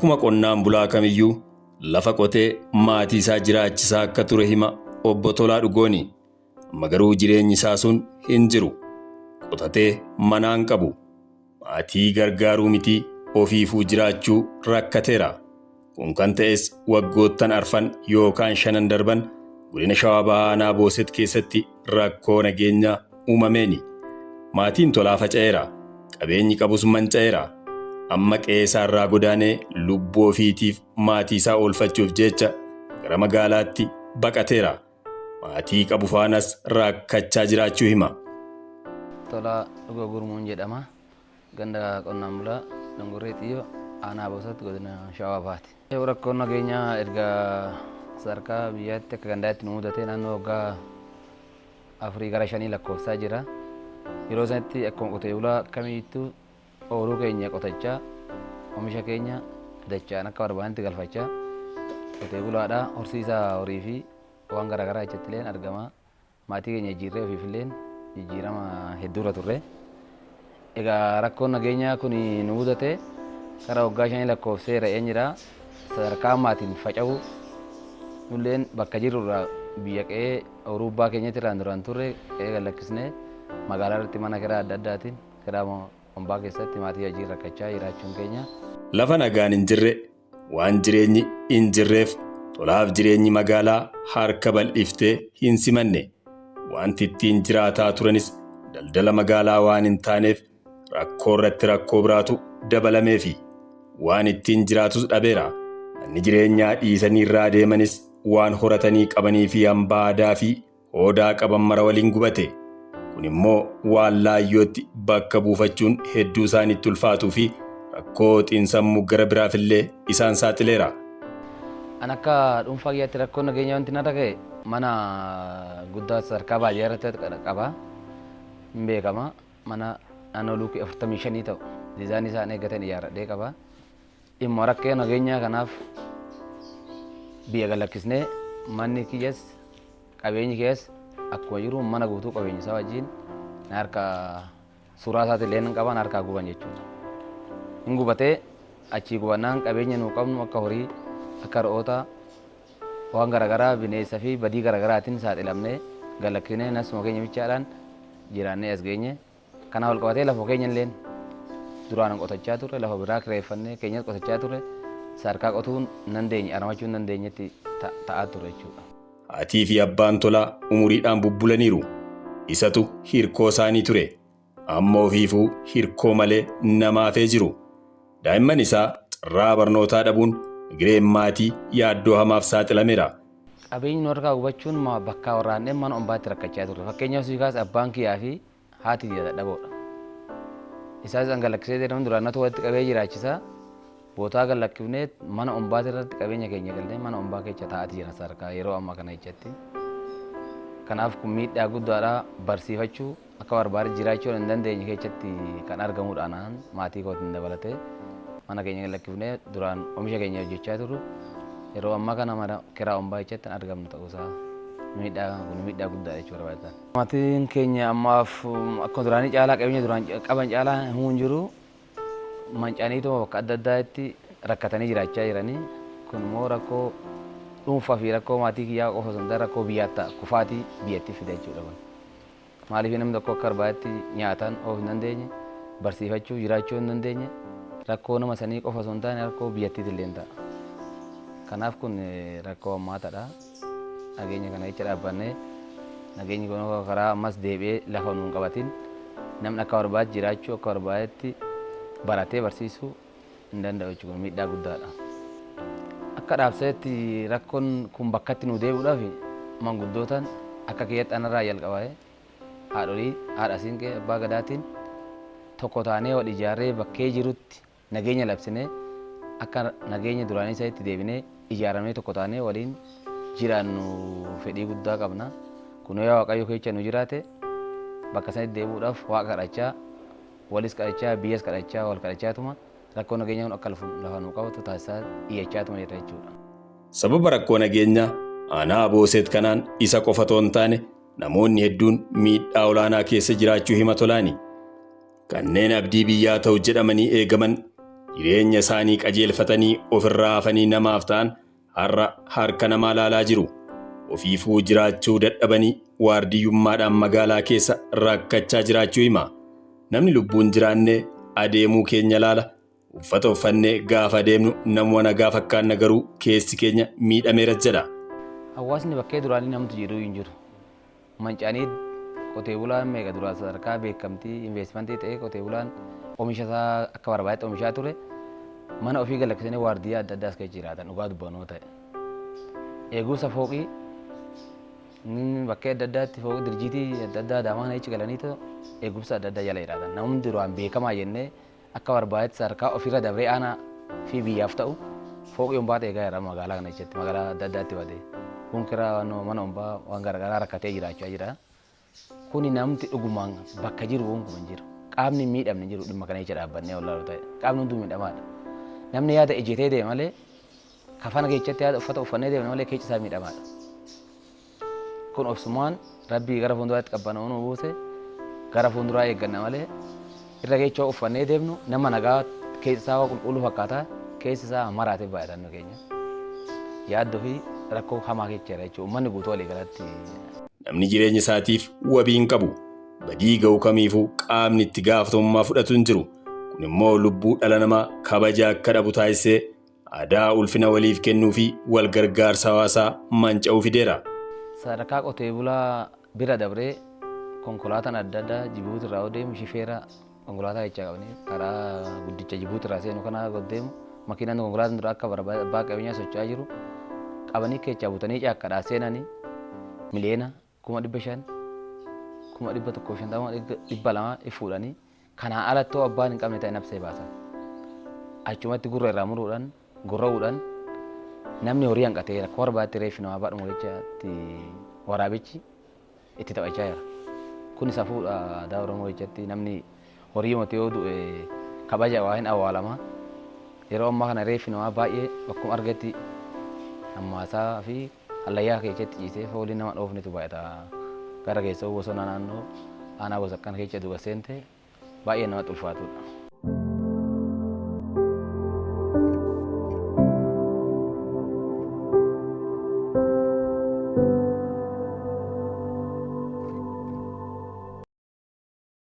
Akkuma qonnaan bulaa kamiyyuu lafa qotee maatii isaa jiraachisaa akka ture hima Obbo Tolaa Dhugooni. Amma garuu jireenyi isaa sun hin jiru. Qotatee manaa hin qabu. Maatii gargaaruu mitii ofiifuu jiraachuu rakkateera. Kun kan ta'es waggoottan arfan yookaan shanan darban godina Shawaa Bahaa Aanaa Booset keessatti rakkoo nageenyaa uumameeni. Maatiin Tolaa faca'eera. Qabeenyi qabus manca'eera. Amma qe'ee isaarraa godaanee lubbuu ofiitiif maatii isaa oolfachuuf jecha gara magaalaatti baqateera. Maatii qabu faanas rakkachaa jiraachuu hima. Tolaa Dhugoo Gurmuun jedhama. Ganda qonnaan bulaa Dongorree Xiyyoo, Aanaa Boosat, Godina Shawaa Bahaati. Rakkoon nageenyaa erga sadarkaa biyyaatti akka gandaatti nu mudatee naannoo waggaa afurii gara shanii lakkoofsaa jira. Yeroo sanatti akkuma qotee bulaa kamiittuu ooyiruu keenya qotachaa, oomisha keenya dachaan akka barbaannetti galfachaa, qotee bulaadha, horsiisa horii fi waan garaagaraa achitti illee argama. Maatii keenya jijjiirree ofiif illee jijjiirama hedduurra turre. Egaa rakkoon nageenyaa kun nu mudate gara waggaa shanii lakkoofseera jira. Sadarkaa ammaatiin faca'u nulleen bakka jirrurraa biyya qe'ee ooyiruu keenyatti irraan duraan turre qe'ee gad lakkisnee magaalaa irratti mana kiraa adda addaatiin kiraa ombaa keessatti maatii wajjin rakkachaa jiraachuun keenya. Lafa nagaan hin jirre, waan jireenyi hin jirreef Tolaaf jireenyi magaalaa harka bal'iftee hin simanne. Wanti ittiin jiraataa turanis daldala magaalaa waan hin taaneef rakkoo irratti rakkoo biraatu dabalameefi. Waan ittiin jiraatus dhabeera. Manni jireenyaa dhiisanii irraa deemanis waan horatanii qabanii fi hambaa aadaa fi hoodaa qaban mara waliin gubate. Kun immoo waan laayyootti bakka buufachuun hedduu isaanitti ulfaatuu fi rakkoo xiinsammuu gara biraafillee isaan saaxileera. An akka dhuunfaa kiyyaatti rakkoon nageenyaa wanti narra ga'e mana guddaa sadarkaa baadiyyaa irratti qaba. Hin beekama. Mana naannoo luukii 45 ta'u diizaayinii isaan eeggatan ijaarradhee qaba. Dhimma rakkoo nageenyaa kanaaf biyya gad lakkisnee manni kiyyas qabeenyi kiyyas akkuma jiru mana guutuu qabeenya isaa wajjin na harka suuraa isaati illee hin qaban harkaa guban jechuudha. Hin gubatee achii gubannaan qabeenya nuu qabnu akka horii, akka re'oota, waan garaagaraa bineensa fi badii garaagaraatiin saaxilamnee gad lakkisnee nasuma keenya bichaadhaan jiraannee as geenye. Kana wal qabatee lafa keenya illee duraan qotachaa turre, lafa biraa kireeffannee keenyas qotachaa turre, sadarkaa qotuun hin dandeenye, aramachuu hin dandeenyetti ta'aa ture jechuudha. Haatii fi abbaan Tolaa umuriidhaan bubbulaniiru. Isatu hirkoo isaanii ture. Amma ofiifuu hirkoo malee namaafee jiru. Daa'imman isaa carraa barnootaa dhabuun egereen maatii yaaddoo hamaaf saaxilameera. Qabeenyi nu harkaa gubachuun bakka waraannee mana ombaatti rakkachaa turre. Fakkeenyaaf sii kaas abbaan kiyyaa fi haati kiyya dadhaboodha. Isaas dhangalakkisee jedhamu duraan natu walitti qabee jiraachisaa. Bootaa gad lakkifnee mana ombaati irratti qabeenya keenya galnee mana ombaa keessa taa'atii jira sadarkaa yeroo ammaa kana jechatti. Kanaaf kun miidhaa guddaadha, barsiifachuu akka barbaade jiraachuu hin dandeenye keessatti kan argamudha. Anaan maatii kootiin dabalatee mana keenya gad lakkifnee duraan oomisha keenya hojjechaa turru yeroo ammaa kana mana kiraa ombaa jechatti kan argamnu ta'uusaa miidhaa kun miidhaa guddaadha jechuu barbaadan. Maatiin keenya ammaaf akkuma duraanii caalaa qabeenya duraan qaban caalaa hin jiru. Manca'aniituma bakka adda addaatti rakkatanii jiraachaa jiranii. Kun immoo rakkoo dhuunfaa fi rakkoo maatii kiyyaa qofa osoo hin taane rakkoo biyyaa ta'a, kufaatii biyyattii fida jechuudha kun. Maaliif namni tokko akka barbaadetti nyaataan of hin dandeenye, barsiifachuu, jiraachuu hin dandeenye, rakkoo nama sanii qofa osoo hin taane rakkoo biyyattiiti illee ta'a. Kanaaf kun rakkoo hammaataadha. Nageenya kana jecha dhaabbannee nageenyi kun karaa ammas deebi'ee lafa nuun qabatin namni akka barbaade jiraachuu, akka barbaadetti baratee barsiisuu hin danda'u jechuudha. Miidhaa guddaadha. Akka dhaabsatetti rakkoon kun bakkatti nu deebi'uudhaaf manguddootaan akka kiyyatti anarraa jalqabee haadholii, haadha siinqee, abbaa gadaatiin tokko taanee wal ijaarree bakkee jirutti nageenya labsinee akka nageenya duraanii isaatti deebinee ijaaramnee tokko taanee waliin jiraannu fedhii guddaa qabna. Kun yoo Waaqayyo keessa nu jiraate bakka sanitti deebi'uudhaaf waaqa kadhachaa, walis kadhachaa, biyyas kadhachaa, wal kadhachaatuma rakkoo nageenyaa kun akka lafa nu qabatu taasisaa iyyachaatuma jirra jechuudha. Sababa rakkoo nageenyaa aanaa Booset kanaan isa qofa otoo hin taane namoonni hedduun miidhaa olaanaa keessa jiraachuu hima Tolaani. Kanneen abdii biyyaa ta'u jedhamanii eegaman Jireenya isaanii qajeelfatanii ofirraa hafanii namaaf ta'an har'a harka namaa laalaa jiru. Ofiifuu jiraachuu dadhabanii waardiyyummaadhaan magaalaa keessa rakkachaa jiraachuu hima. Namni lubbuun jiraanne adeemuu keenya laala. Uffata uffannee gaafa adeemnu namuma nagaa fakkaanna garuu keessi keenya miidhameera jedha. Hawaasni bakkee duraanii namtu jiru hin jiru. Mancanii qotee bulaan meeqa duraa sadarkaa beekamtii investimentii ta'ee qotee bulaan oomisha isaa akka barbaadetti oomishaa ture mana ofii galaksanii waardiyyaa adda addaas keessa jiraatan dhugaa dubbanoo ta'e. Eegumsa fooqii bakkee adda addaatti fooqii dirjiitii adda addaa daamaa kana jechi galanii eegumsa adda addaa jala jiraatan. Namni duraan beekamaa jennee akka barbaadetti sadarkaa ofirra dabree aanaa fi biyyaaf ta'u fooqii hombaa ta'e egaa jira magaalaa kana jechatti magaalaa adda addaatti badee. Kun kiraa mana hombaa waan garaagaraa rakkatee jiraachaa jira. Kuni namti dhugumaan bakka jiru gonkumaa hin jiru. Qaamni miidhamne jiru dhimma kana jecha dhaabbannee wallaalu ta'e. Qaamni hunduu miidhamaadha. Namni yaada ejjetee deema malee kafana keessatti yaada uffata uffannee deema malee keessi isaa miidhamaadha. Kun obsumaan rabbii gara fuulduraatti qabbanoo nu buuse gara fuulduraa eegganna malee irra keechoo uffannee deemnu nama nagaa keessi isaa qulqulluu fakkaata keessi isaa maraatee baay'atan nu keenya. Yaaddoo fi rakkoo hamaa keessa jira jechuudha. Uummanni guutuu walii galatti. Namni jireenya isaatiif wabii hin qabu. Badii ga'u kamiifuu qaamni itti gaafatamummaa fudhatu hin jiru. Kun immoo lubbuu dhala namaa kabaja akka dhabu taasisee aadaa ulfina waliif kennuu fi wal gargaarsa hawaasaa manca'uu fideera. Sadarkaa qotee bulaa bira dabree konkolaataan adda addaa Jibuuti irraa deemu shifeera konkolaataa jechaa qabanii karaa guddicha Jibuuti irraa seenu kana deemu makiinaan konkolaataan dura akka abbaa qabeenyaa socho'aa jiru qabanii keessaa butanii caakkadhaa seenanii miliyoona 500,000 150,000 200,000 fuudhanii kanaa alatti abbaan hin qabne ta'e nabsee baasan. Achumatti gurra irraa muruudhaan gurra'uudhaan namni horii hanqatee rakkoo barbaadetti reeffi namaa baadhuma jechaatti waraabichi itti taphachaa jira. Kun safuudha aadaa Oromoo jechatti namni horii motee yoo du'e kabaja waa hin awwaalama. Yeroo ammaa kana reeffi namaa baay'ee bakkuma argatti hammaasaa fi hallayyaa keessatti ciisee fooliin nama dhoofnetu baay'ata. Gara keessoo bosona naannoo aanaa bosakkan keessa duuba seente baay'ee namatti ulfaatudha.